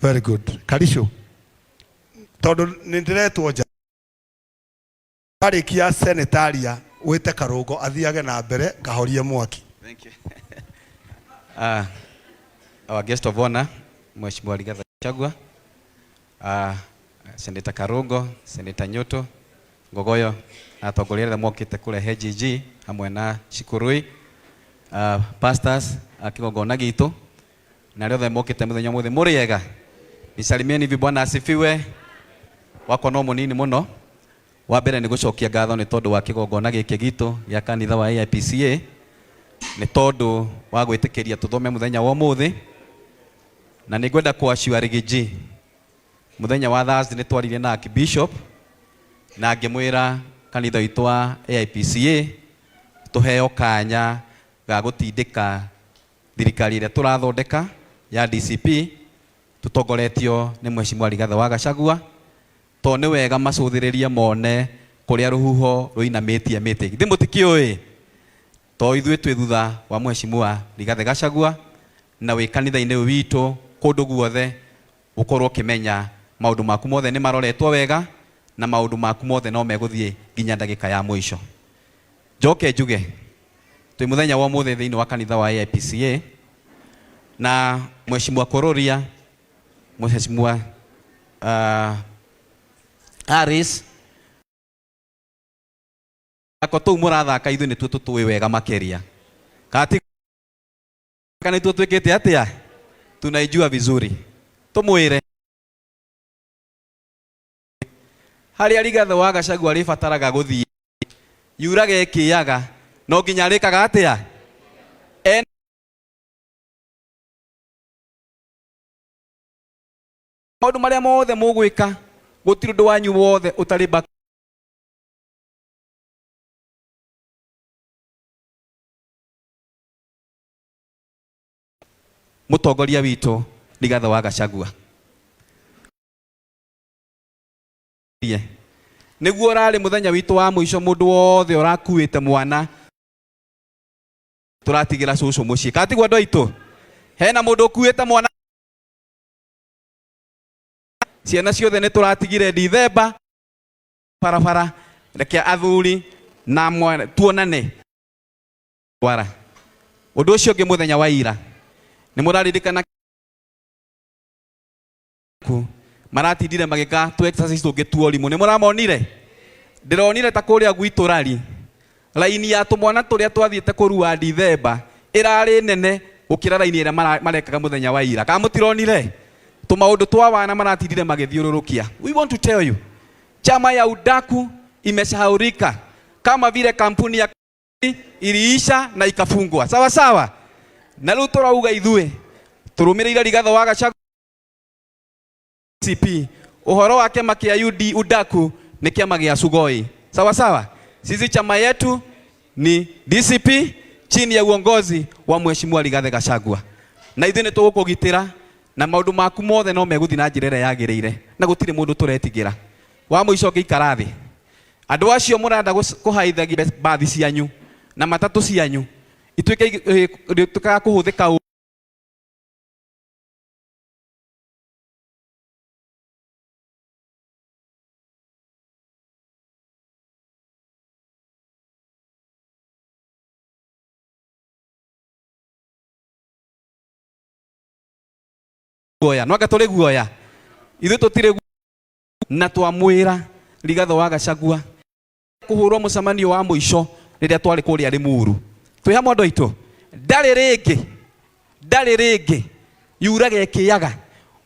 Very good. Karisho. Tondu nĩ ndĩretwo nja. Arĩkia senetaria wĩte Karũngo athiage na mbere ngahorie mwaki. Thank you. Our guest of honor, Mheshimiwa Rigathi Gachagua, Senator Karungo, Senator Nyoto, Ngogoyo, na atongoria arĩa mokĩte kũrehe GG hamwe na Shikurui, pastors a kĩgongona gitũ na arĩa othe mokĩte mũthenya ũmũthĩ, mũrĩ ega? Nisalimieni hivi, Bwana asifiwe. Wakwa no mũnini mũno. Wa mbere nĩ gũcokia ngatho nĩ tondũ wa kĩgongona gĩkĩ gitũ gĩa kanitha wa AIPCA, nĩ tondũ wa gwĩtĩkĩria tũthome mũthenya wa ũmũthĩ, na nĩ ngwenda kũassure Riggy mũthenya wa Thursday nĩ twaririe na Archbishop na ngĩmwĩra kanitha witũ wa AIPCA tũheo kanya ga gũtindĩka thirikari ĩrĩa tũrathondeka ya DCP tũtongoretio nĩ Mheshimiwa Rigathi wa Gachagua, tondũ nĩ wega macũthĩrĩrie mone kũrĩa rũhuho rũinamĩtie mĩtĩ. Githĩ mũtikĩũĩ? To ithuĩ twĩ thutha wa Mheshimiwa Rigathi Gachagua na wĩ kanitha-inĩ ũyũ witũ kũndũ guothe ũkorwo ũkĩmenya maũndũ maku mothe nĩ maroretwo wega na maũndũ maku mothe no megũthiĩ nginya ndagĩka ya mũico. Njoke njuge twĩ mũthenya wa ũmũthĩ thĩinĩ wa kanitha wa AIPCA na Mheshimiwa Kororia, Mheshimiwa Harris, ako tũu mũrathaka ithuĩ nĩtuo tũtũĩ wega makĩria. Kati nĩtuo twĩkĩte atĩa? Tunaijua vizuri. Tũmwĩre harĩa Rigathi wa Gachagua arĩbataraga gũthiĩ yuraga ĩkĩaga no nginya arĩkaga atĩa? Maũndũ marĩa mothe mũgwĩka gũtirĩ ũndũ wanyu wothe ũtarĩ back. Mũtongoria witũ Rigathi wa Gachagua nĩguo ũrarĩ mũthenya witũ wa mũico, mũndũ wothe ũrakuĩte mwana tũratigĩra cũcũ mũciĩ. Katigwo andũ aitũ, hena mũndũ ũkuĩte mwana? Ciana ciothe nĩ tũratigire Dithemba barabara. Reke athuri na mwana tuonane twara. Ũndũ ũcio ũngĩ, mũthenya wa ira nĩ mũraririkana maratindire magĩka tu exercise tũngĩ tuorimũ, nĩ mũramonire? Ndĩronire ta kũrĩa gwitũ rari raini ya tũmwana tũrĩa twathiĩte kũrua Dithemba ĩrarĩ nene gũkĩra raini ĩrĩa marekaga mũthenya wa ira. Kana mũtironire tũmaũndũ twa wana maratindire magĩthiũrũrũkia? We want to tell you, chama ya udaku imesahaulika kama vile kampuni ya iliisha na ikafungwa. Sawa sawa. Na rĩu tũrauga ithuĩ tũrũmĩrĩire Rigathi wa Gachagua CP. Ũhoro wa kĩama kĩa UD udaku nĩ kĩama gĩa Sugoi. Sawa sawa. Sisi chama yetu ni DCP chini ya uongozi wa Mheshimiwa Rigathi Gachagua. Na ithuĩ nĩ tũgũkũgitĩra na maũndũ maku mothe no megũthiĩ na njĩra ĩrĩa yagĩrĩire na gũtirĩ mũndũ tũretigĩra. Wa mũico ngĩikara thĩ, andũ acio mũrenda kũhaithagia bathi cianyu na matatũ cianyu ituĩke ituĩkaga kũhũthĩka guoya, no anga tũrĩ guoya ithuĩ tũtirĩ na twamwĩra Rigathi wa Gachagua kũhũrwo mũcemanio wa mũico rĩrĩa twarĩ kũrĩa Limuru twĩ hamwe andũ aitũ, ndarĩ rĩngĩ, ndarĩ rĩngĩ yuraga ĩkĩaga.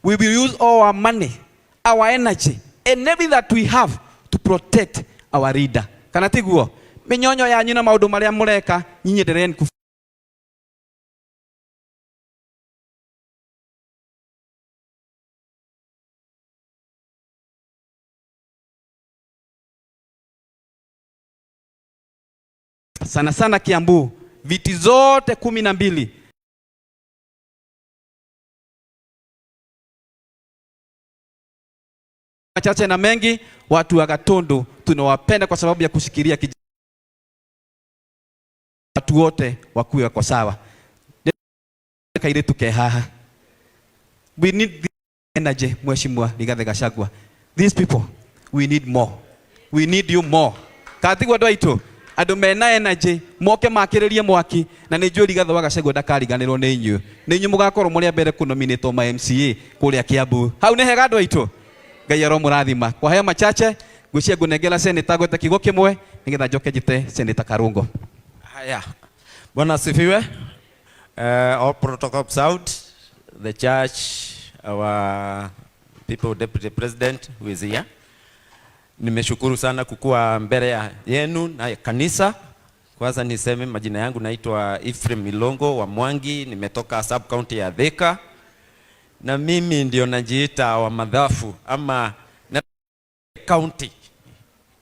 We will use all our money, our energy and everything that we have to protect our leader. Kana tiguo? Mĩnyonyo yanyu na maũndũ marĩa mũreka, nyinyi endeleeni ku sana sana Kiambu viti zote 12 machache na mengi, watu wa Gatundu tunawapenda kwa sababu ya kushikilia watu wote wakuwe wako sawa. Kairĩtu ke haha, we need Energy, Mheshimiwa Rigathi Gachagua. These people, we need more. We need you more. Katigwa andũ aitũ, andũ mena energy moke makĩrĩrie mwaki, na nĩ njũĩ Rigathi wa Gachagua ndakariganĩrwo nĩ inyuĩ. Nĩ inyuĩ mũgakorwo mũrĩ a mbere kũnominĩtwo ma MCA kũrĩa Kiambu. Hau nĩ hega, andũ aitũ. Ngai aromũrathima. Kwa haya machache, ngwĩciria ngũnengera Senator gwete kiugo kĩmwe nĩgetha njoke njĩte Senator Karungo. Haya. Bwana asifiwe. All protocols out. The church, our people, deputy president who is here. Nimeshukuru sana kukua mbele ya yenu na kanisa. Kwanza niseme majina yangu, naitwa Ephraim Milongo wa Mwangi, nimetoka sub county ya Thika, na mimi ndio najiita wa madhafu ama na county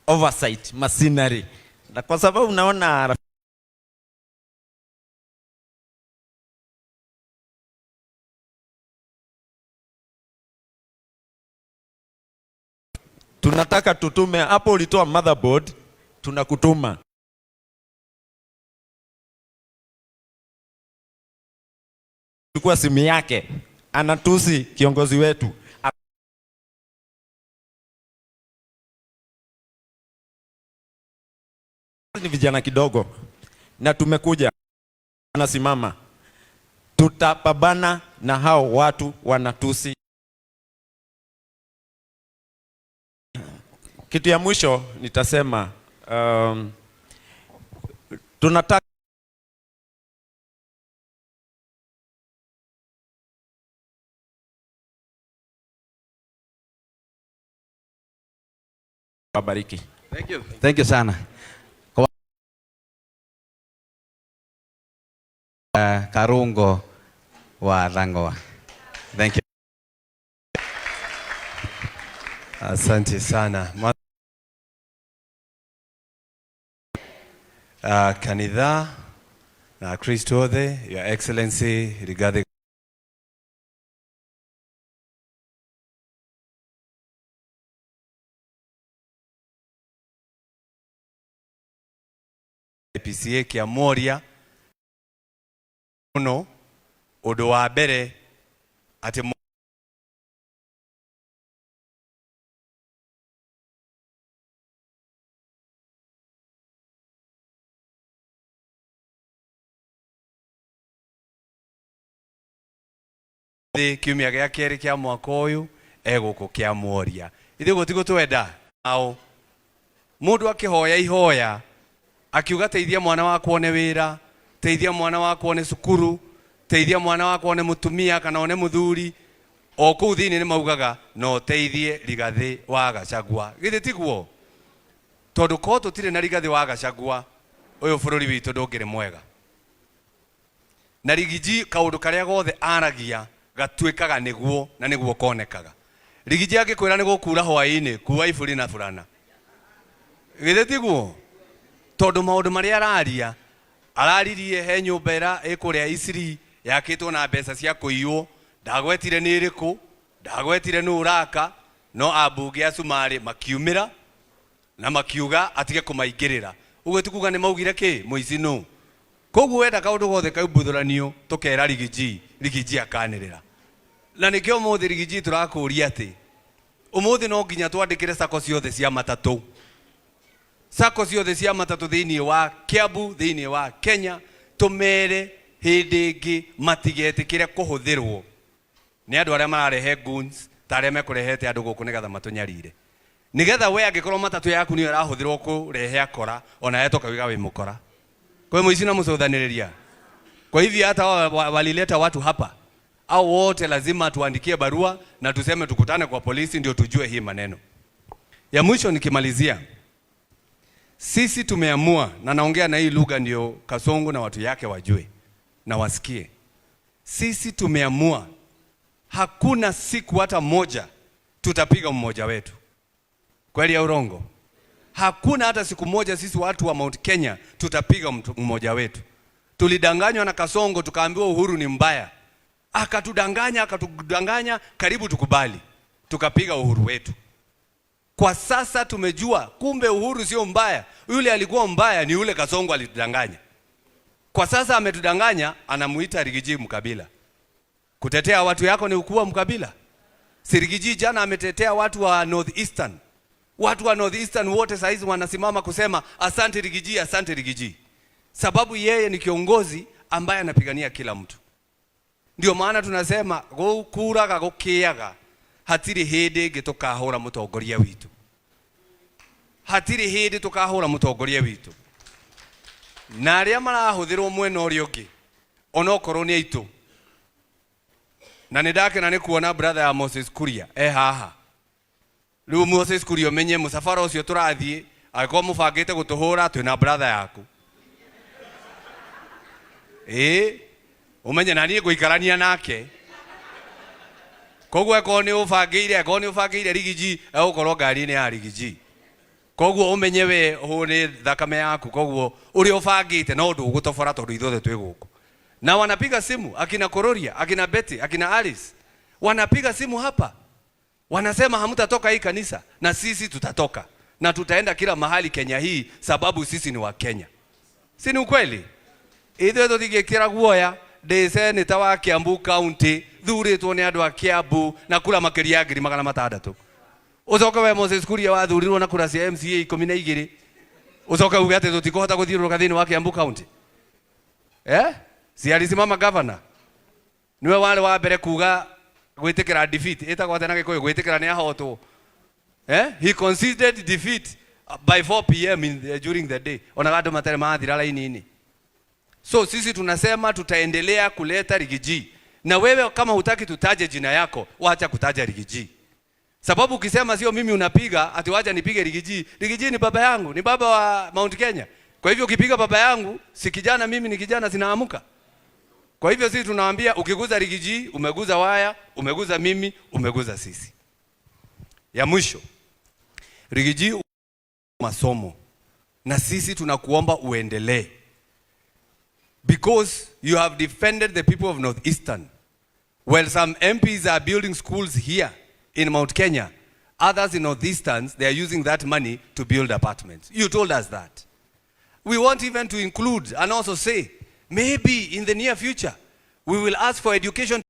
oversight machinery, na kwa sababu naona tunataka tutume hapo, ulitoa motherboard, tunakutuma. Chukua simu yake, anatusi kiongozi wetu. Ni vijana kidogo na tumekuja, anasimama, tutapambana na hao watu wanatusi. Kitu ya mwisho nitasema, tunataka wabariki. Thank you. Thank you sana. Karungo wa Thangoa. Thank you. Asante sana. Kanitha na Kristo othe, Your Excellency Rigathi PCA kia Moria muno undu wa mbere ati kiumia gĩa kerĩ kĩa mwaka ũyũ egũkũ kĩa Mworia. Ithuĩ gũtigũtwenda ao mũndũ akĩhoya ihoya akiuga teithia mwana wakwa one wĩra, teithia mwana wakwa one cukuru, teithia mwana wakwa one mũtumia kana one mũthuri, o kũu thĩinĩ nĩ maugaga no teithie Rigathi wa Gachagua. Githĩ tiguo? Tondũ korwo tũtirĩ na Rigathi wa Gachagua ũyũ bũrũri witũ ndũngĩrĩ mwega. Na Rigiji kaũndũ karĩa gothe aragia gatuĩkaga nĩguo na nĩguo konekaga. Rigiji angĩkwĩra nĩ gũkura hwaĩ-inĩ, kua iburi na burana. Githĩ tiguo? Tondũ maũndũ marĩa araria, araririe he nyũmba ĩra ĩkũrĩa Isiri yakĩtwo na mbeca cia kũiywo, ndagwetire nĩ ĩrĩkũ, ndagwetire nũ ũraka, no ambunge a Cumarĩ makiumĩra na makiuga atige kũmaingĩrĩra. Ũguo ti kuga nĩ maugire kĩ mũici nũ. Koguo wenda kaũndũ gothe kaumbũthũranio tũkera Rigiji, Rigiji akanĩrĩra. Na nĩkĩo ũmũthĩ Rigiji tũrakũria atĩ ũmũthĩ no nginya twandĩkĩre sacco ciothe cia matatũ, sacco ciothe cia matatũ thĩinĩ wa Kiambu, thĩinĩ wa Kenya, tũmere hĩndĩ ĩngĩ matigetĩkĩre kũhũthĩrwo nĩ andũ arĩa mararehe goons ta arĩa mekũrehete andũ gũkũ nĩgetha matũnyarire. Nĩgetha we angĩkorwo matatũ yaku nĩyo ĩrahũthĩrwo kũrehe akora, ona we tũkauga wĩ mũkora. Kwa hiyo mũici na mũcũthanĩrĩria. Kwa hivyo hata walileta watu hapa au wote lazima tuandikie barua na tuseme tukutane kwa polisi ndio tujue hii maneno. Ya mwisho nikimalizia, sisi tumeamua, na naongea na hii lugha ndio Kasongo na watu yake wajue na wasikie. Sisi tumeamua hakuna siku hata moja tutapiga mmoja wetu. Kweli ya urongo? Hakuna hata siku moja sisi watu wa Mount Kenya tutapiga mmoja wetu. Tulidanganywa na Kasongo tukaambiwa Uhuru ni mbaya. Akatudanganya, akatudanganya, karibu tukubali. Tukapiga Uhuru wetu. Kwa sasa tumejua kumbe Uhuru sio mbaya. Yule alikuwa mbaya ni yule Kasongo alitudanganya. Kwa sasa ametudanganya, anamuita Rigiji mkabila. Kutetea watu yako ni kuwa mkabila. Si Riggy G jana ametetea watu wa North Eastern. Watu wa North Eastern wote saizi wanasimama kusema, "Asante Riggy G, asante Riggy G." Sababu yeye ni kiongozi ambaye anapigania kila mtu. Ndio maana tunasema gukuraga gukiaga hatiri hindi ingi tukahura mutongoria witu. Hatiri hindi tukahura mutongoria witu. Na aria marahuthirwo mwena uria ungi onokorwo ni aitu, na nĩ ndakena nĩ kuona brother ya Moses Kuria e haha. Rĩu Moses Kuria, ũmenye mũcabara ũcio tũrathiĩ, angĩkorwo mũbangĩte gũtũhũra, twĩna brother yaku. Ĩĩ, ũmenye na niĩ ngũikarania nake. Koguo akorwo nĩ ũbangĩire Riggy G, egũkorwo ngari-inĩ ya Riggy G. Koguo ũmenye we hũ nĩ thakame yaku. Koguo ũrĩa ũbangĩte no ndũgũtobora, tondũ ithuothe twĩ gũkũ. Na wanapiga simu, akina Kororia, akina Betty, akina Alice wanapiga simu hapa, wanasema hamtatoka hii kanisa, na sisi tutatoka na tutaenda kila mahali Kenya hii, sababu sisi ni wa Kenya. Si ni ukweli? Ithuĩ tũtingĩkĩra guoya. Ndĩ seneta wa Kiambu County, thurĩtwo nĩ andũ a Kiambu na kura makĩria ya 600,000. Ũcoke we Moses Kuria wathurirwo na kura cia MCA 12, ũcoke uge atĩ tũtikũhota gũthiũrũrũka thĩinĩ wa Kiambu County? Eh? Si alisimama governor? Niwe warĩ wa mbere kuga gwĩtĩkĩra defeat. Ĩtagwo atĩa na Gĩkũyũ? Gwĩtĩkĩra nĩ ahotwo. Eh? He conceded defeat by 4 p.m. During the day. Ona andũ matarĩ mathira raini-inĩ. So sisi tunasema tutaendelea kuleta Riggy G. Na wewe kama hutaki tutaje jina yako, wacha kutaja Riggy G. Sababu ukisema sio mimi unapiga, ati wacha nipige Riggy G. Riggy G ni baba yangu, ni baba wa Mount Kenya. Kwa hivyo ukipiga baba yangu, si kijana mimi ni kijana sinaamuka. Kwa hivyo sisi tunawaambia ukiguza Riggy G, umeguza waya, umeguza mimi, umeguza sisi. Ya mwisho, Riggy G masomo. Na sisi tunakuomba uendelee. Because you have defended the people of Northeastern. Well, some MPs are building schools here in Mount Kenya. Others in Northeastern, they are using that money to build apartments. You told us that. We want even to include and also say, maybe in the near future, we will ask for education.